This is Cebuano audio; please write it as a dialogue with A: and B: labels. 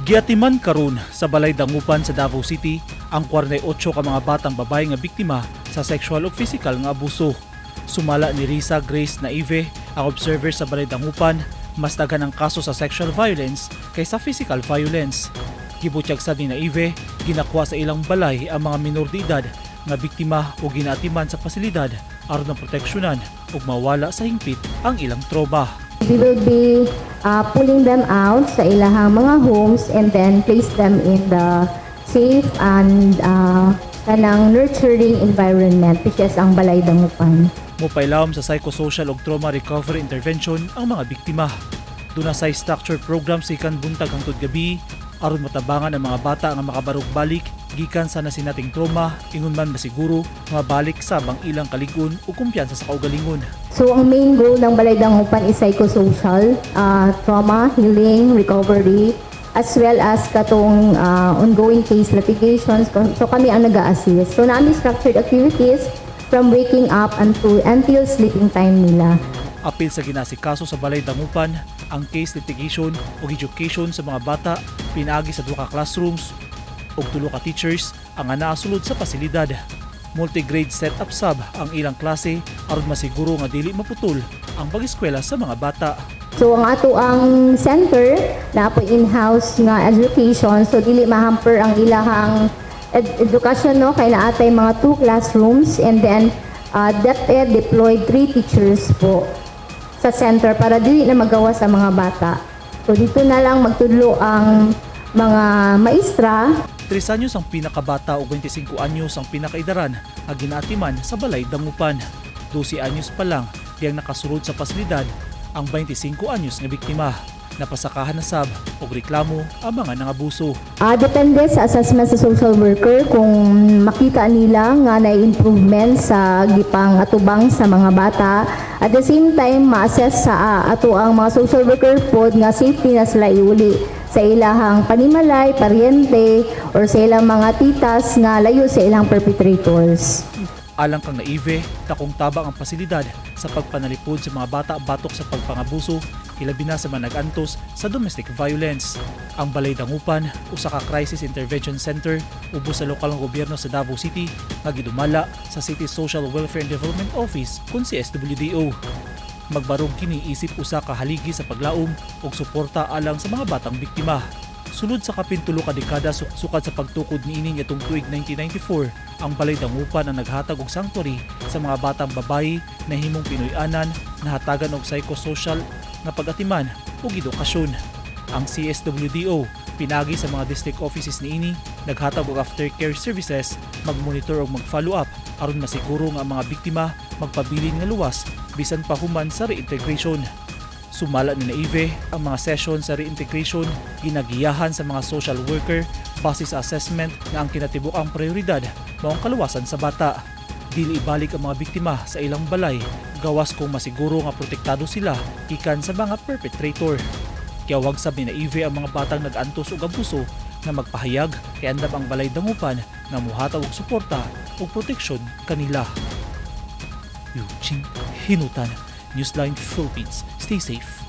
A: Giatiman karon sa Balay Dangupan sa Davao City ang 48 ka mga batang babae nga biktima sa sexual ug physical nga abuso. Sumala ni Risa Grace Naive, ang observer sa Balay Dangupan, mas daghan ang kaso sa sexual violence kaysa physical violence. Gibutyag sad ni Naive, ginakuha sa ilang balay ang mga minor de edad nga biktima o ginaatiman sa pasilidad aron na proteksyonan ug mawala sa hingpit ang ilang trauma.
B: We will be pulling them out sa ilahang mga homes and then place them in the safe and kanang nurturing environment, which is ang Balay Dangupan.
A: Mopailawom sa psychosocial ug trauma recovery intervention ang mga biktima. Duna sa structured program gikan buntag hangtod gabi aron matabangan ang mga bata nga makabarug-balik gikan sa nasinating trauma, ingon man masiguro nga mabalik sab ang ilang kalig-on ug kumpiyansa sa kaugalingon.
B: So ang main goal ng Balay Dangupan is psychosocial, trauma, healing, recovery, as well as katong ongoing case litigations. So kami ang nag-a-assist. So naa mi structured activities from waking up until sleeping time nila.
A: Apil sa ginasikaso sa Balay Dangupan ang case litigation ug education sa mga bata pinaagi sa duha ka classrooms ug tulo ka teachers ang anaa sulod sa pasilidad. Multi-grade setup sab ang ilang klase aron masiguro nga dili maputol ang pag-eskwela sa mga bata.
B: So ang ato ang center naa po in-house nga education, so dili mahamper ang ilahang education, no, kay naa tay mga two classrooms and then DepEd deployed three teachers po sa center para dili na magawa sa mga bata. So dito na lang magtudlo ang mga maestra.
A: 3 anyos ang pinakabata ug 25 anyos ang pinakaidaran nga ginaatiman sa Balay Dangupan. 12 anyos pa lang diyang nakasulod sa pasilidad ang 25 anyos nga biktima. Napasakahan na sab og reklamo ang mga nangabuso.
B: Depende sa assessment sa social worker kung makita nila nga na improvement sa gipang atubang sa mga bata. At the same time, ma-assess sa ato ang mga social worker pod nga safety na sila iuli sa ilahang panimalay, paryente, or sa ilang mga titas nga layo sa ilang perpetrators.
A: Alang kang Naive, dakong tabang ang pasilidad sa pagpanalipod sa mga bata batok sa pagpangabuso, hilabi na sa mga nag-antos sa domestic violence. Ang Balay Dangupan, usa ka crisis intervention center ubos sa lokal nga gobyerno sa Davao City nga gidumala sa City Social Welfare and Development Office kun CSWDO. Magbarog kini isip usa ka haligi sa paglaom ug suporta alang sa mga batang biktima. Sulod sa kapin 3 ka dekada sukad sa pagtukod niini niadtong tuig 1994, ang Balay Dangupan ang naghatag og sanctuary sa mga batang babayi na himong Pinoy-anan, nahatagan og psychosocial nga pag-atiman ug edukasyon. Ang CSWDO pinagi sa mga district offices niini naghatag og aftercare services, magmonitor ug mag-follow up aron masiguro nga ang mga biktima magpabilin nga luwas bisan pa human sa reintegration. Sumala ni Naive, ang mga session sa reintegration ginagiyahan sa mga social worker base sa assessment nga ang kinatibuk-ang prioridad mao ang kaluwasan sa bata. Dili ibalik ang mga biktima sa ilang balay gawas kung masiguro nga protektado sila gikan sa mga perpetrator. Giawhag sab ni Naive ang mga batang nag-antos og abuso nga magpahayag kay andam ang Balay Dangupan nga muhatag og suporta ug proteksyon kanila. Eugene Hinutan, Newsline Philippines. Stay safe.